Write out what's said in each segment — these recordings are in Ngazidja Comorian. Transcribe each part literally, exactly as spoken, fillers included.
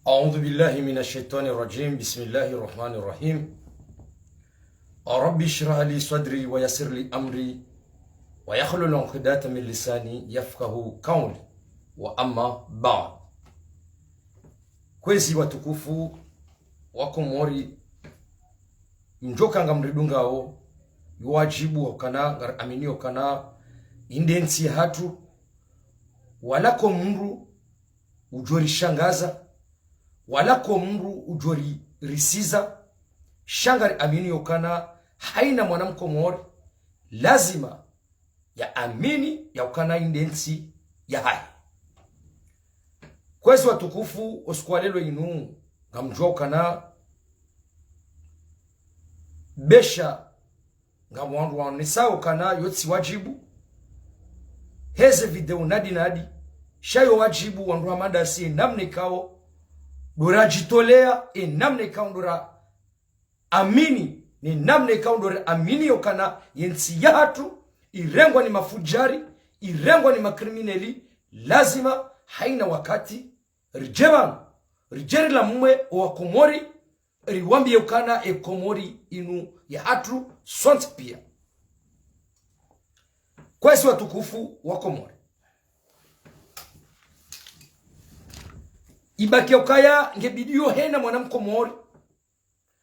أعوذ بالله من الشيطان الرجيم. بسم الله الرحمن الرحيم. رب اشرح لي صدري ويسر لي أمري واحلل عقدة من لساني يفقهوا قولي. وأما بعد. Kwezi watukufu wa Komori, mdjoka ngamridungao, yo wadjibu wa ukana, ngariaminio ukana, inde ntsi yahatru, wala ko mndru udjorishangaza, wala ko mndru udjorisiza, sha ngariaminio ukana, haina mwana Mkomori, lazima yaamini ya ukana inde ntsi yahahe. Kwezi watukufu, o usiku wa leo inu, ngamdjuao ukana, besha, ngapvo wandru waonesao ukana yo tsi wadjibu, heze video nadi nadi, sha yo wadjibu wandru hama ndasi namna ikao, ndo radjitolea, e namna ikao ndo raamini, ni namna ikao ndo raamini yo ukana ye ntsi yahatru, irengwa ni mafudjari, irengwa ni makrimineli, lazima haina wakati, ridje pvanu, ridje rilamwe o Wakomori, riwambie ukana e Komori inu yahatru sontsi pia. Kwezi watukufu wa Komori. Ibaki ukaya nge bidiyo hena mwana Mkomori,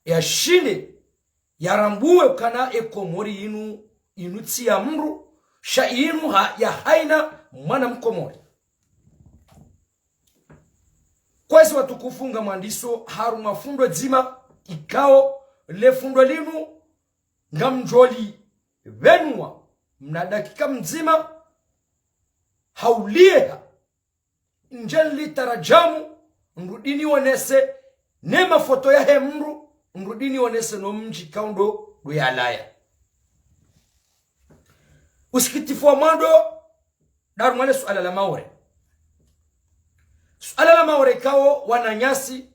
yashinde, yarambue ukana e Komori inu, inu tsi ya mndru, sha inu ha, ya haina mwana Mkomori. Kwezi watukufu ngamwandiso harumwa fundo dzima ikao le fundo linu ngamdjolipvenua mna dakika mdzima hauliyeha ndje nilitarajamu nirudi nionese ne mafoto yahe mndru nirudi nionese no mdji ikao ndo ndo yalawa. Usikitifu wa mwando, ndarumwa le suala la Maore. Suala la Maore ikao wananyasi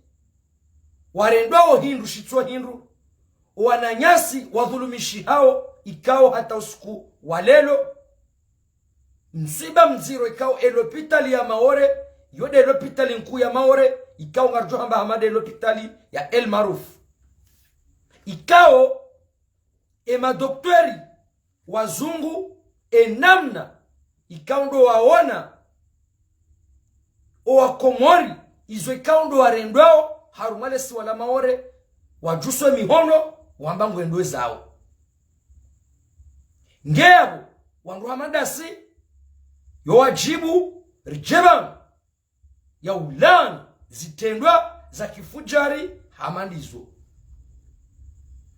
warendwao hindru shitso hindru, wananyasi wadhulumishihao ikao hata usiku wa leo. Mswiba mdziro ikao e lopitali ya Maore, yo nde lopitali nkuu ya Maore, ikao ngaridjo hamba hama nde lopitali ya El Maarouf. Ikao e madokteri wazungu, e namna ikao ndo waona o Wakomori, izo ikao ndo warendwao harumwa le siwa la Maore, wadjuswe mihono, wamba ngwendo zao. Nge yapvo, wandru hama ndasi, yo wadjibu ridje pvanu, ya ulaani zitrendwa za kifudjari hama ndizo.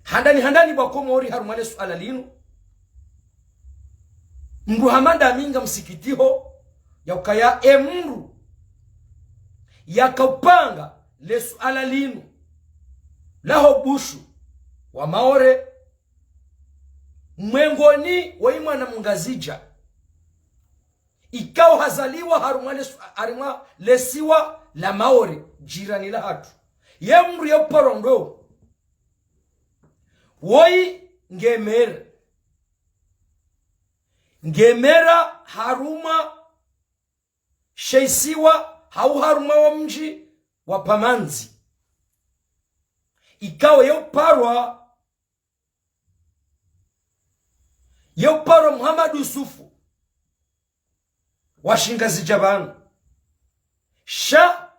Handani handani bo Wakomori harumwa le suala linu, mndru hama ndami ngamsikitiho ya ukaya e mndru yakaupanga le suala linu laho Bushu wa Maore, mwengoni wa imwana Mngazidja ikao hazaliwa harumwa le su-, harumwa le siwa la Maore, jirani lahatru. Ye mndru ye uparwa ndo woyi nge mera. Nge mera harumwa she isiwa hau harumwa wo mdji wa Pamandzi. Ikao ye uparwa ye uparwa Muhammad Yusufu wa Shingazidja pvanu. Sha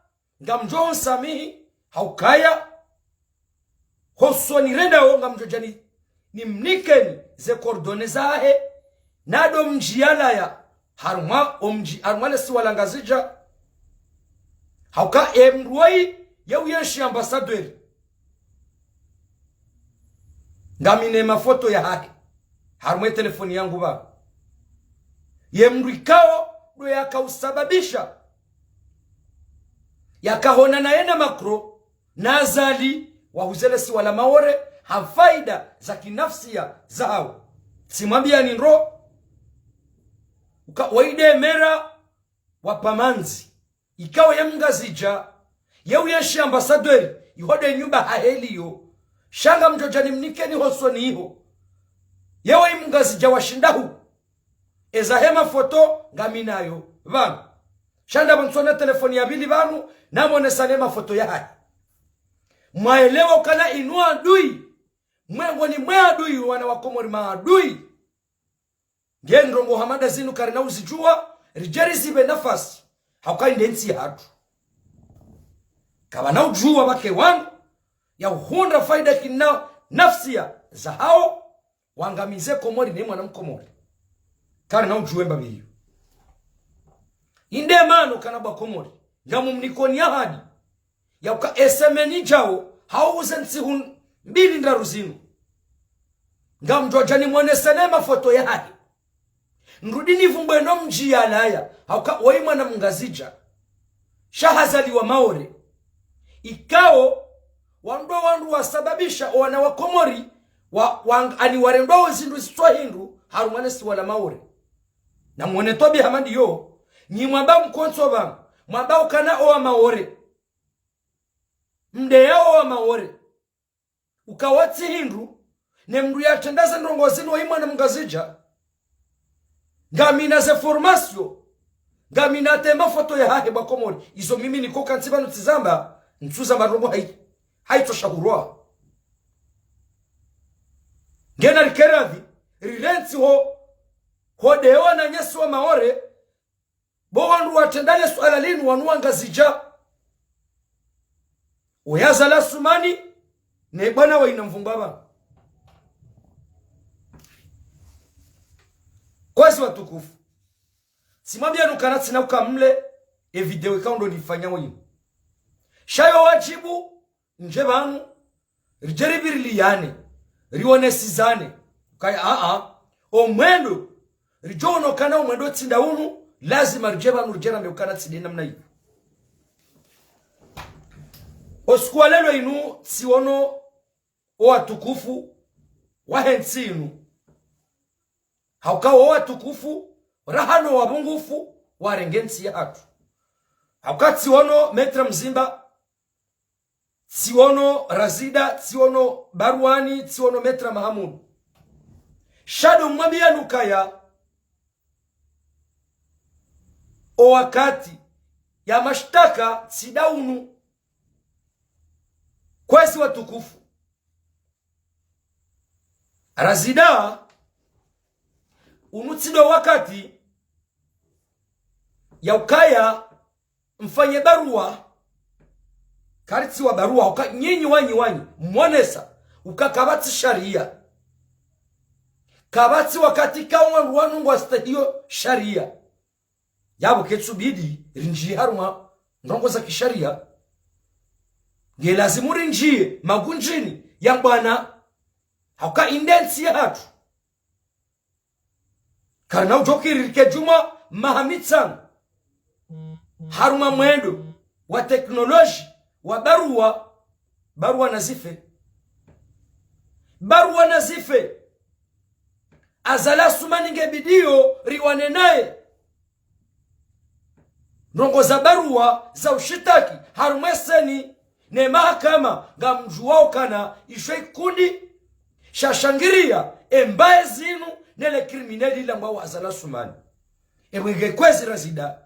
ngamdjo nsamihi ha ukaya ho usoni rendao ngamdjo djani nimnikeni ze coordonnées zahe, na ndo mdji yalawa harumwa o mdji, harumwa le siwa la Ngazidja. Ha uka e mndru woyi ye uyenshi ambassadeur. Ngamina mafoto yahahe harumwa e telefoni yangu pvanu. Ye mndru ikao ndo yakausababisha yakahonana yena Macron na Azali wahuze le siwa la Maore ha faida za kinafsia zahao. Tsimwambiani ndro uka woyi nde mera wa Pamandzi. Ikao ye Mngazidja, ye uyenshi ambassadeur, iho nde nyumba hahe liyo. Sha ngamdjo djani mnikeni ho usoni iho. Ye woyi Mngazidja wa shindahu. Eza he mafoto ngaminayo pvanu. Sha ndapvo ntsona telefoni ya pvili pvanu, namonesane mafoto yahahe. Mwaelewa ukana inu adui. Mwengoni mwa adui, wana wa Komori maadui. Nge ndrongoo hama nda zinu karina uzidjuwa, ridje rizipve nafasi. Hauka inde ntsi yahatru. Kapvana udjuwa pvake wanu, ya uhundra faida kina nafsiya zahawo, wangamize Komori ne mwana Mkomori. Karina udjuwa mbapvi iyo. Inde mana ukana bwa Komori, ngamumnikoni ahadi. Yauka esemeni idjao, hau uze ntsihu mbili ndraru zinu. Ngamdjo dja nimonesane mafoto yahahe. Nirudi nivumbwe no mdji yalawa, hauka woyi mwana Mngazidja. Sha hazaliwa Maore. Ikao, wandru wandru wasababisha owana wa Komori, wa, wa, ani warendwa ozindru zitswa hindru, harumwa nesiwa la Maore. Namwone twabiya hama ndiyo, nyi mwamba mkontso pvanu, mwamba ukana owa Maore. Mdeya owa Maore. Uka watsi hindru, ne mndru yatrenda ze ndrongoo zinu woyi mwana Mngazidja. Ngamina ze information, ngamina hata mafoto yahahe bwa Komori. Izo mimi niko kantsi pvanu tsizamba, ntsuza marongo hayi, hayitsosha hurwa. Ngena rikeradhi, rirentsi ho, ho deya wananyasi wa Maore, bo wandru watrenda le suala linu wanu Wangazidja. Oya Azali Assoumani, ne bwana wa ina mvumba pvanu. Kwezi watukufu. Tsimwambiyanu ukana tsina uka mle, e video ikao ndo nifanya winu. Sha yo wadjibu, ndje pvanu, ridje ripviriliyane, rionesizane. Kaya, a, a, omwendo, ridjo ono ukana omwendo tsi nda unu, lazima ridje pvanu, ridje rambe ukana tsi nde namna iyo. Osiku wa lelo inu, tsiono owatukufu wahe ntsi inu. Hauka owatukufu, raha no wapvungufu, warenge ntsi yahatru. Hauka tsiono Maître Mzimba, tsiono Razida, tsiono Baruani, tsiono Maître Mahamudu. Sha ndo mwambiyanu ukaya, owakati ya mashitaka tsi nda unu. Kwezi watukufu. Razida, unu tsi ndo wakati ya ukaya mfanye barua, karitsiwa barua, uka nyinyi wanyi wanyi, mwonesa, uka kapvatsi sharia. Kapvatsi wakati kawo wandru wanu ngwastehiyo sharia. Yapvo ketsubidi rindjiye harumwa ndrongoo za kisharia. Nge lazimu rindjiye magundjini ya bwana, hauka inde ntsi yahatru. Karina udjo kiri rike djumwa maha mitsanu harumwa mwendo wa teknoloji wa barua, barua nazife. Barua nazife. Azali Assoumani nge bidiyo riwane naye. Ndrongoo za barua za ushitaki harumwa e CENI ne mahakama ngamdjuwao ukana isho ikundi shashangiriya embaye zinu nele krimineli lambwao Azali Assoumani. Ewe nge kwezi Razida.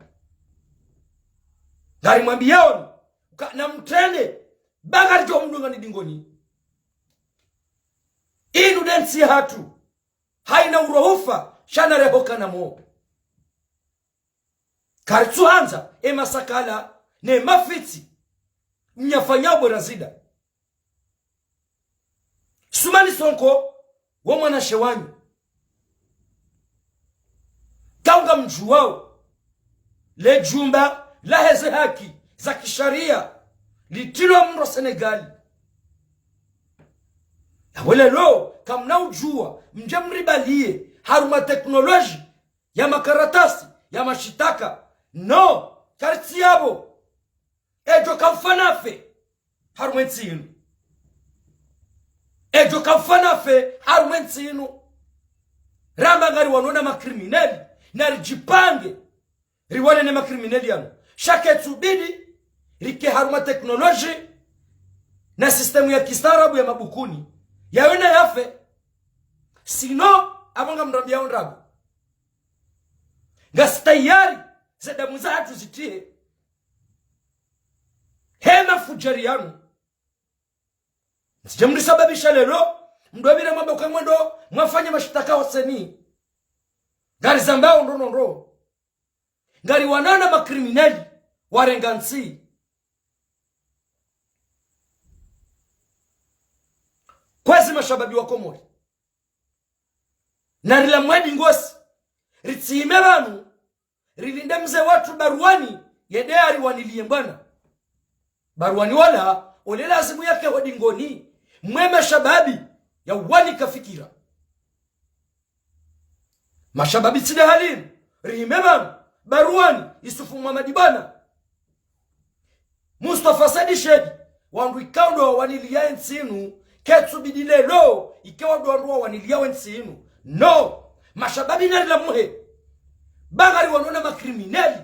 Ngarimwambiyaoni, uka namtrende, ba ngaridjo mdunga ni dingoni. Inu nde ntsi yahatru. Hayina urohufa, sha na reho kana mo. Karitsuhandza, e masakala, ne mafitsi, mnyafanyao bo Razida. Assoumani Sonko, wo mwanashe wanyu. Kaunga mdjuwao, le djumba laheze haki za kisharia, litrilwa mndru Senegali. Yapvo lelo, kamna udjuwa, mdje mribaliye, harumwa teknoloji, ya makaratasi, ya mashitaka. No, karitsi yapvo. Edjo kamfanafe harumwa e ntsi inu. Edjo kamfanafe harumwa e ntsi inu. Ramba ngariwanao na makrimineli, na ridjipange, riwane ne makrimineli yanu. Sha ketsubidi, rike harumwa teknoloji, na sistemu ya kistaarabu ya mabukuni. Yawe na yafe. Sino, apvo ngamrambiyao ndrabo. Ngasi tayari, ze damu zahatru zitrihe. He mafudjari yanu. Msidje mrisababisha leo, mdopvire mwamba uka mwendo, mwafanya mashitaka ho CENI. Ngarizambao ndro ndro ndro. Ngariwanao na makrimineli, warenga ntsi. Kwezi mashababi wa Komori. Narilamuhe dingosi, ritsihime pvanu, rilinde mze watru Baruani, yende yariwaniliye mbwana. Baruani wala, ole lazimu yake ho dingoni, mwe mashababi, yawanika fikira. Mashababi tsi nde hali inu, rihime pvanu, Baruani, Isufu Muhamadi Bwana, Mustafa Saidi Shedi, wandru ikao ndo wawaniliya entsi inu, ketsu bidi leo, ike wandru wandru wawaniliya entsi inu. No, mashababi narilamuhe. Ba ngariwanao na makrimineli.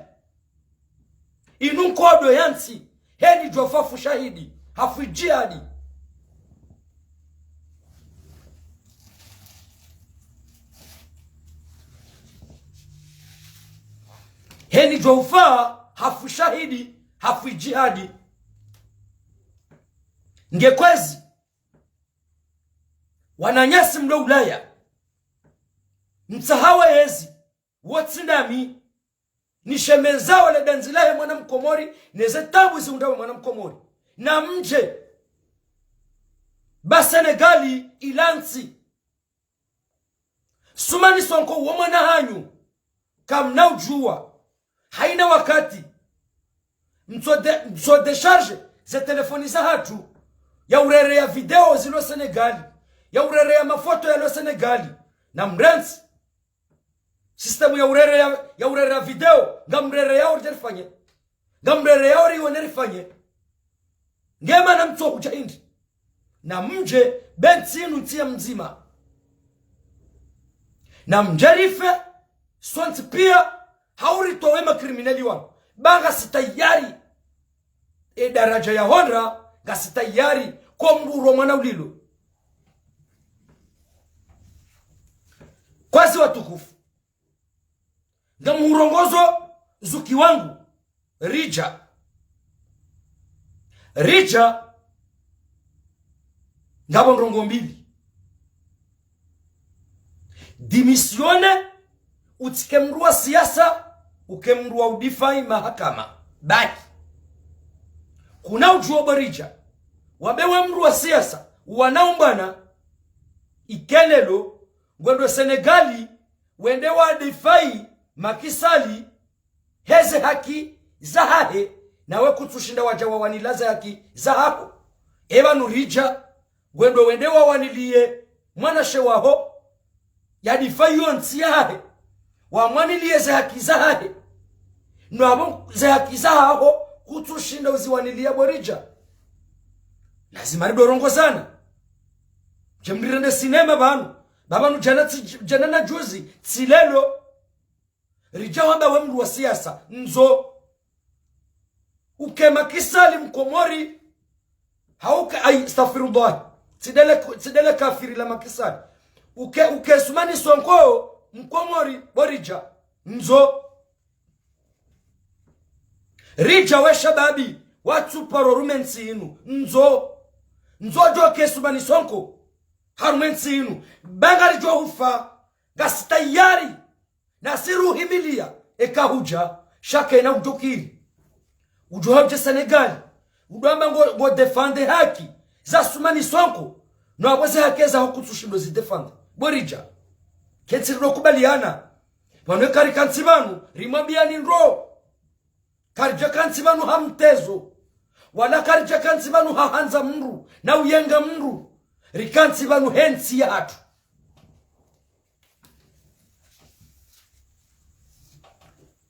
Inu nkodo ya ntsi, heni djo ufa hafu shahidi, hafu djihadi. Heni djo ufa hafu shahidi, hafu djihadi. Nge kwezi, wananyasi mlo Ulaya, mtsahawe yezi, wo tsi ndami, nishemezao le dandzi lahe mwana Mkomori, neze tabu zihundrao mwana Mkomori. Na mdje, ba Senegali ila ntsi. Sumani Sonko wo mwana hanyu, kamna udjuwa. Haina wakati, mtso de-, mtso décharger ze telefoni zahatru, ya urereya video zilo Senegali, ya urereya mafoto yalo Senegali, na mrentsi. Système ya urereya, ya urereya video, ngamrereyao ridje rifanye. Ngamrereyao riwone rifanye. Nge mana mtso hudja hindri. Na mdje, be ntsi inu ntsi ya mdzima. Na mdje rife, sontsi piya, hau ritowe makrimineli wanu. Ba ngasi tayari. E daraja ya hondra, ngasi tayari, ko mdru uro mwana ulilo. Kwezi watukufu. Ngamhurongozo zuki wangu, ridja. Ridja, ngapvo ndrongo mbili. Démissionner, utsike mdru wa siasa, uke mdru wa udéfendre mahakama. Bahi. Kuna udjuwa bo ridja. Wambe we mdru wa siasa, wanao mbwana, ike leo, ngwendo Senegali, wende wadéfendre Macky Sall, heze haki zahahe, nawe kutsushinda wadja wawanila ze haki zahaho. Epvanu ridja, ngwendo wende wawaniliye mwanashe waho, yadéfendre yo ntsi yahahe, wamwaniliye ze haki zahahe. No apvo ze haki zahaho, kutsushinda uziwaniliya bo ridja. Lazima ridorongozana. Dje mrirende sinema pvanu. Ba pvanu djana tsi-, djana na juzi, tsi leo. Ridja wamba we mdru wa siasa, ndzo. Uke Macky Sall Mkomori, hauka, ay, astaghfirullah. Tsi ndele, tsi ndele kafiri la Macky Sall. Uke, uke Sumani Sonko Mkomori, bo ridja. Ndzo. Ridja we shababi, watsu paro rume ntsi inu. Ndzo. Ndzo djo ke Sumani Sonko. Harumwe ntsi inu. Ba ngaridjo hufa. Ngasi tayari. Nasi ruhimiliya, eka hudja, shaka ina udjokiri. Udjo hudja Senegali, udjo amba ngo, ngo défendre haki za Sumani Sonko, no apvo ze haki zaho kutsushindo zi défendre. Bo ridja. Ketsi rino kubaliana. Pvanu eka rikantsi pvanu, rimwambiyani ndro. Karidja kantsi pvanu ha mtezo. Wala karidja kantsi pvanu ha handza mdru, na uyenga mdru. Rikantsi pvanu he ntsi yahatru.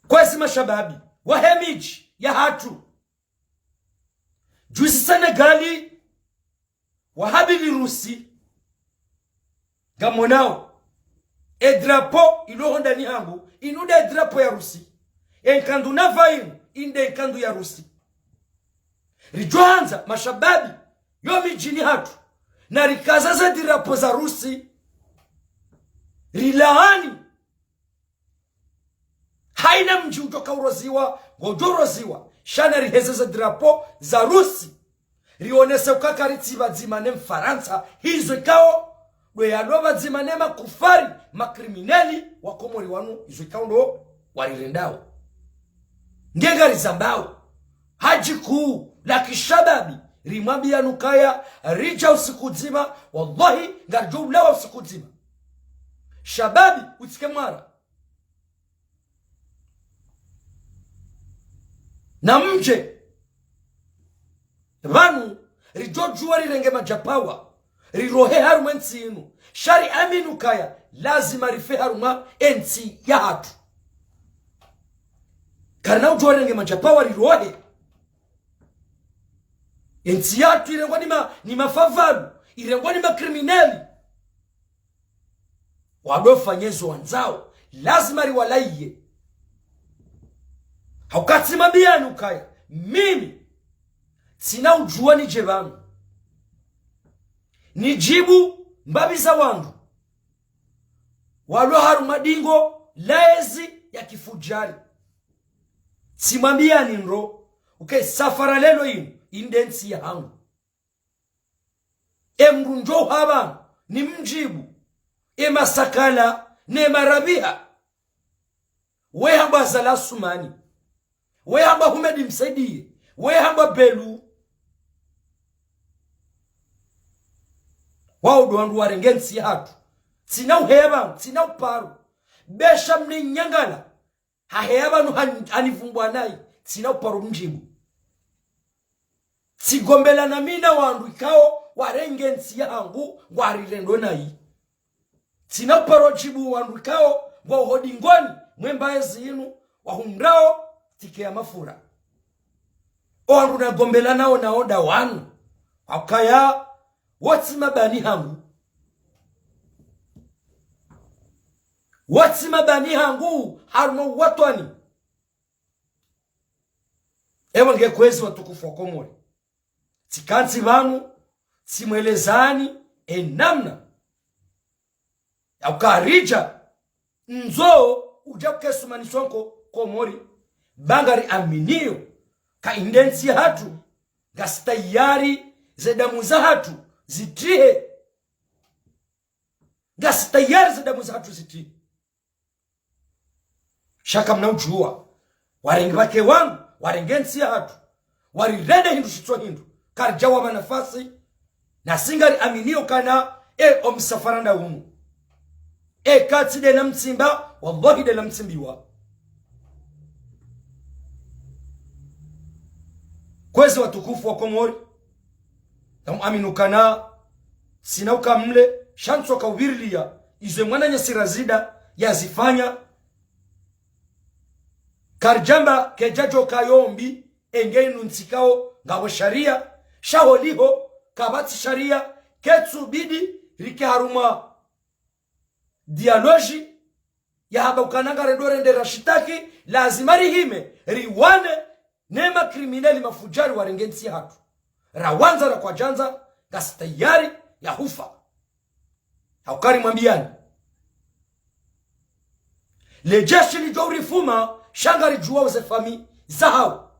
Kwezi mashababi, wahe midji yahatru. Juzi Senegali, wahabili Rusi, ngamonao. E drapeau, ilo hondani hangu, inu nde drapeau ya Rusi. E nkandu navaa inu, inde nkandu ya Rusi. Ridjo handza, mashababi, yo midjini hatru. Na rikaza ze drapeau za Rusi. Rilaani. Haina mdji udjo kauroziwa, ngodjo uroziwa. Sha nariheze ze drapeau za Rusi. Rionese ukaya karitsi pvadzima ne Mfarantsa, hizo ikao, ndo yalo pvadzima ne makufari, makrimineli, wa Komori wanu, hizo ikao ndo warirendao. Nge ngarizambao. Hadji kuu, la kishababi, rimwambiyani ukaya, ridja usiku mdzima, wallahi, ngaridjo ulawa usiku mdzima. Shababi, utsike mwara. Na mdje, pvanu, ridjo djuwa rirenge madjapawa, rirohe harumwa entsi inu, sha riamini ukaya, lazima rife harumwa entsi yahatru. Karina udjuwa rirenge madjapawa rirohe. Entsi yahatru irengwa ni ma, ni mafavalu, irengwa ni makrimineli. Wado fanya ezo wandzao, lazima riwalaiye. Hauka tsimwambiyani ukaya, mimi, tsina udjuwa nidje pvanu. Nidjibu mbapvi za wandru. Walo harumwa dingo, la ezi ya kifudjari. Tsimwambiyani ndro, uke safara lelo inu, inde ntsi yahangu. E mdru ndjo hapva, nimdjibu. E masakala, ne marabiha. We hambwa Azali Assoumani. We hambwa Houmed Msaidié. We hambwa Belou. Wao ndo wandru warenge ntsi yahatru. Tsina uheba, tsina uparo. Besha mne nyangala. Haheya pvanu han-, hanivumbwa nayi, tsina uparo mdjibu. Tsigombelana mi na wandru ikao warenge ntsi yahangu ngwarirendo nayi. Tsina uparo djibu wandru ikao ngwao ho dingoni mwe mbaezi inu wahundrao tike ya mafura. O wandru nagombelanao nao nda wanu, hauka ya, wo tsi mabani hangu. Wo tsi mabani hangu, harumwa uwatwani. Ewa nge kwezi watukufu wa Komori. Tsikantsi pvanu, tsimwelezani, e namna ya ukaridja, ndzo udja kukesumaniswa nko Komori, ba ngariaminio, ka inde ntsi yahatru, ngasi tayari ze damu zahatru zitrihe. Ngasi tayari ze damu zahatru zitrihe. Sha kamna udjuwa. Warenge pvake wanu, warenge ntsi yahatru. Warirende hindru shitso hindru. Karidja wapva nafasi. Nasi ngariaminio kana, e, o msafara nda unu. E, katsi nde namtsimba, wallahi nde namtsimbiwa. Kwezi watukufu wa Komori. Namuamini ukana, tsina uka mle, sha ntsoka uvirilia, izo e mwananyasi Razida yazifanya, karidjamba kedjadjoka yo mbi, enge inu ntsi ikao, ngapvo sharia, sha holiho, kapvatsi sharia, ketsubidi, rike harumwa dialogue, ya hamba ukana ngarendo rende rashitaki, lazima rihime, riwane, ne makrimineli mafudjari warenge ntsi yahatru. Rawandza rakwadjandza, ngasi tayari ya hufa. Hauka rimwambiyani. Le jeshi lidjo urifuma, sha ngaridjuwao ze fami zahao.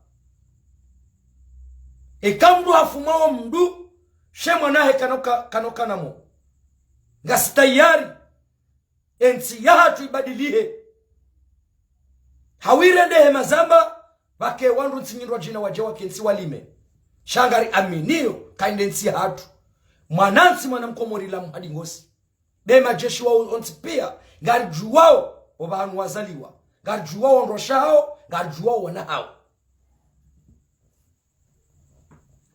Eka mndru hafumwao mndru, she mwanahe kanoka, kanoka namo. Ngasi tayari, e ntsi yahatru ibadilihe. Hawirende he mazamba, pvake wandru ntsi nyindrwadjina wadje wakentsi walime. Sha ngariaminio, ka inde ntsi yahatru. Mwanantsi mwana mkomori lamu hadi ngosi. Be majeshi wao ontsi pia, ngaridjuwao, opvahanu wazaliwa. Ngaridjuwao ondrosha hao, ngaridjuwao wana hao.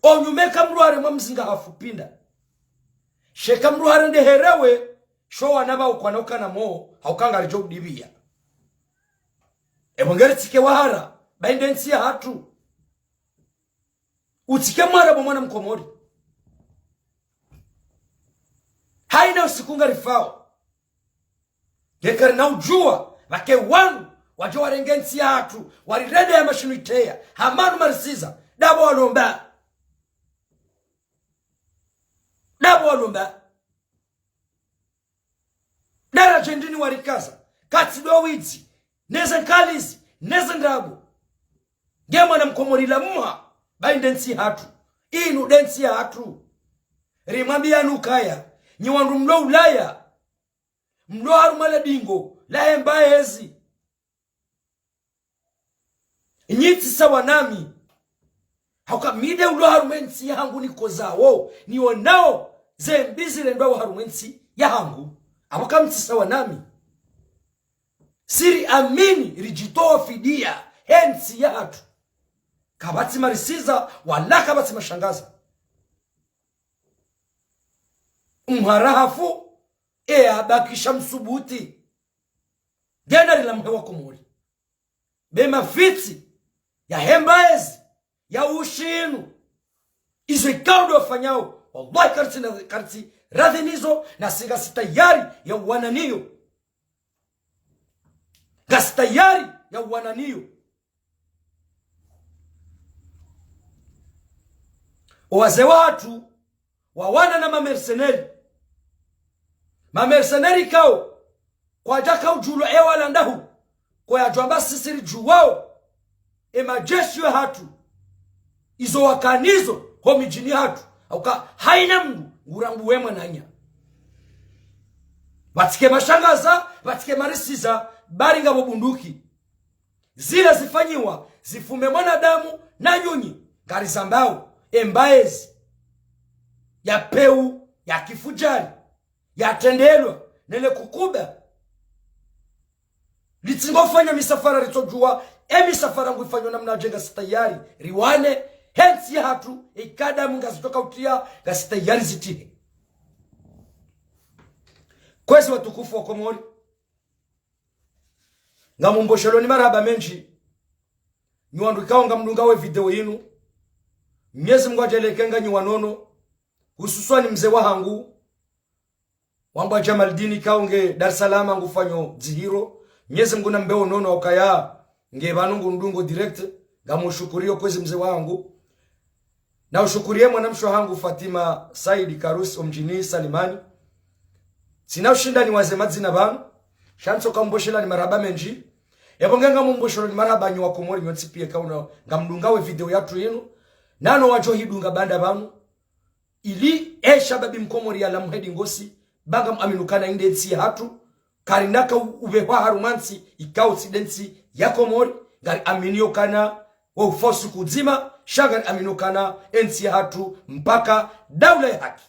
Onyume ka mndru haremwa mzinga hafu pinda. She ka mndru harende herewe, sho wana pvao kwana ukana mo, hauka ngaridjo udibia. Epvo ngeritsike wahara, ba inde ntsi yahatru. Utsike mwara bo mwana mkomori. Haina usiku ngarifao. Nge karina udjuwa, pvake wanu, wadjo warenge ntsi yahatru, warirende ya mashinu iteya, hamanu marisiza, dapvo walomba. Dapvo walomba. Daraja ndini warikaza, katsi ndo widzi, neze nkalizi, Neze ndrabo. Nge mwana mkomori la mwa, bayi nde ntsi hatru. Inu nde ntsi hatru. Rimwambiyani ukaya, nyi wandru mlo Ulaya, mlo harumwa le dingo lahe mbaezi. Nyi tsi sawa nami. Hauka mi nde ulo harumwa entsi yahangu nikozao, nionao ze mbi zirendwao harumwa entsi yahangu. Hauka mi tsi sawa nami. Si riamini ridjitowa fidiya he ntsi yahatru. Kapvatsi marisiza, wala kapvatsi mashangaza. Mhara hafu, e abakisha msubuti. Ngena rila mhewa Komori. Be mafitsi, yahe mbaezi, ya ushinu. Izo ikao ndo wafanyao. Wallahi karitsi na, karitsi radhi nizo, na si ngasi tayari ya uwana niyo. Ngasi tayari ya uwana niyo. Owaze wahatru, wawana na mamercenaires. Mamercenaires ikao, kwadjaka udjulwa ewalandahu, kwayadjwamba sisi ridjuwao, e majeshi yahatru, izo wakanazo, ho midjini hatru, hauka haina mndru, ngurangu we mwananya. Pvatsike mashangaza, pvatsike marisiza, bari ngapvo bunduki. Zila zifanyiwa, zifume mwanadamu na nyunyi, ngarizambao, e mbaezi, ya pewu, ya kifudjari, yatrendelwa, nele kukuba. Litsi ngofanya misafara ritsodjuwa, e misafara nguifanywa namnadje ngasi tayari, riwane, he ntsi yahatru, ikao damu ngazitsoka utiya, ngasi tayari zitihe. Kwezi watukufu wa Komori. Ngamumbosheloni marahaba mendji. Nyi wandru ikao ngamdungao e video yinu. Mnyezi Mungu adjaanlie eka nyi wanono. Hususwani mze wahangu. Wambwa Jamaldini ikao nge Dar es Salaam ngufanyo dzihiro. Mnyezi Mungu nambe unono ukaya nge pvanu ngumdungo direct. Ngamushukuriyo kwezi mze wahangu. Na ushukuriye mwanamshe wahangu Fatima Said Karus omdjini Salimani. Tsina ushinda niwaze madzina pvanu. Sha ntsoka mumboshelani marahaba mendji. Epvo nge ngamumbosheloni marahaba nyi wa Komori nyontsi piya ikao ngamdungao e video yahatru yinu. Nano wadjo hidunga baanda pvanu. Ili e shababi mkomori yalamuhe dingosi. Ba ngamwamini ukana inde ntsi yahatru. Karinaka u-, upvehwa harumwa ntsi, ikao tsi nde ntsi ya Komori, ngariamini ukana, wo ufosi kudzima, sha ngariamini ukana, e ntsi yahatru, mpaka daula ya haki.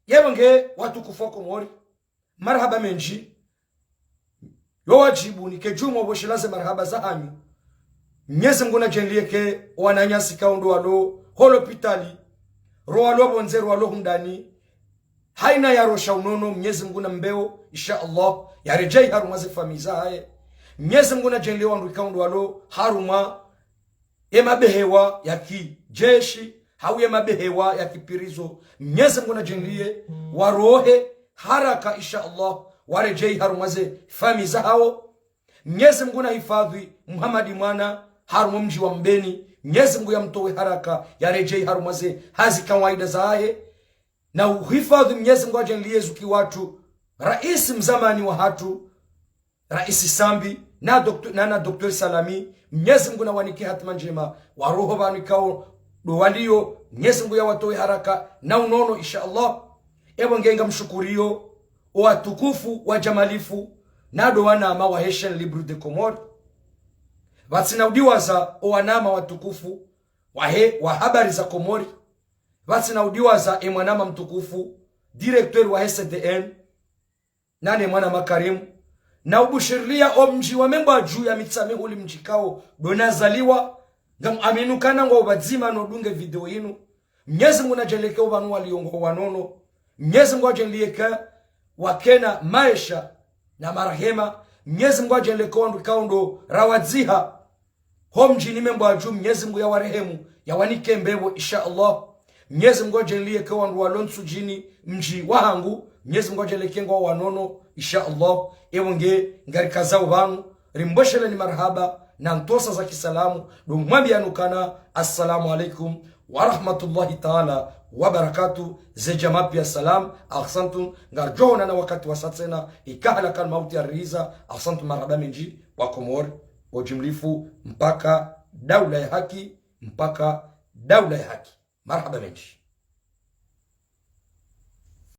Yepvo nge watukufu wa Komori, marahaba mendji, yo wadjibu nike djumwa upvoshela ze marahaba zahanyu, Mnyezi Mungu nadjaanlie eka owananyasi ikao ndo walo ho lopitali, ro walo pvondze, ro walo hundani, haina ya rosha unono, Mnyezi Mungu nambe o, insha Allah, yaredjeyi harumwa ze famiyi zahahe. Mnyezi Mungu nadjaanlie wandru ikao ndo walo harumwa e mabehewa ya kijeshi, hau ye mabehewa ya kipirizo. Mnyezi Mungu nadjaanlie warohe haraka, insha Allah, waredjeyi harumwa ze famiyi zahao. Mnyezi Mungu nahifadhwi Muhammad Mwana harumwa mdji wa Mbeni. Mnyezi Mungu yamtowe haraka, yaredjeyi harumwa ze hazi kawaida zahahe. Na uhifadhwi Mnyezi Mungu adjaanlie zuki wahatru, raisi mzamani wahatru, raisi Sambi, na dokto-, na, na Docteur Salami, Mnyezi Mungu nawanike hatima ndjema, waroho pvanu ikao ndo waliyo, Mnyezi Mungu yawatowe haraka, na unono, insha Allah. Epvo nge ngamshukuriyo, owatukufu, wadjamalifu, na ndo wanama wahe Chaîne Libre des Comores. Pvatsina udiwaza, owanama watukufu, wahe, wa Habari za Komori. Pvatsina udiwaza, e mwanama mtukufu, directeur wahe C D N, nane mwanama Karim. Na ubushirilia omdji wa Membwadju ya Mitsamihuli mdji ikao ndo nazaliwa, ngamwamini ukana ngwao pvadzima no dunge video yinu. Mnyezi Mungu nadjaanlie eka opvanu waliyo ngo wanono. Mnyezi Mungu adjaanlie eka wakena maesha na marahema. Mnyezi Mungu adjaanlie eka wandru ikao ndo rawadziha ho mdjini Membwadju, Mnyezi Mungu yawarehemu, yawanike mbepvo, insha Allah. Mnyezi Mungu adjaanlie eka wandru walo Ntsudjini, mdji wahangu, Mnyezi Mungu adjaanlie eka ngwao wanono, insha Allah. Epvo nge ngarikazao pvanu, rimbosheleni marahaba, na ntosa za kisalamu, ndo mwambiyani ukana, assalamu alaikum wa rahmatullahi taala wa barakatuh. Ze djamaa piya salam, ahsantum, ngaridjo onana wakati wasa tsena, ika halakal mauti yarihiza, ahsantum, marahaba mendji, wa Komori. Ujimlifu mpaka daula ya haki, mpaka daula ya haki. Marahaba mendji.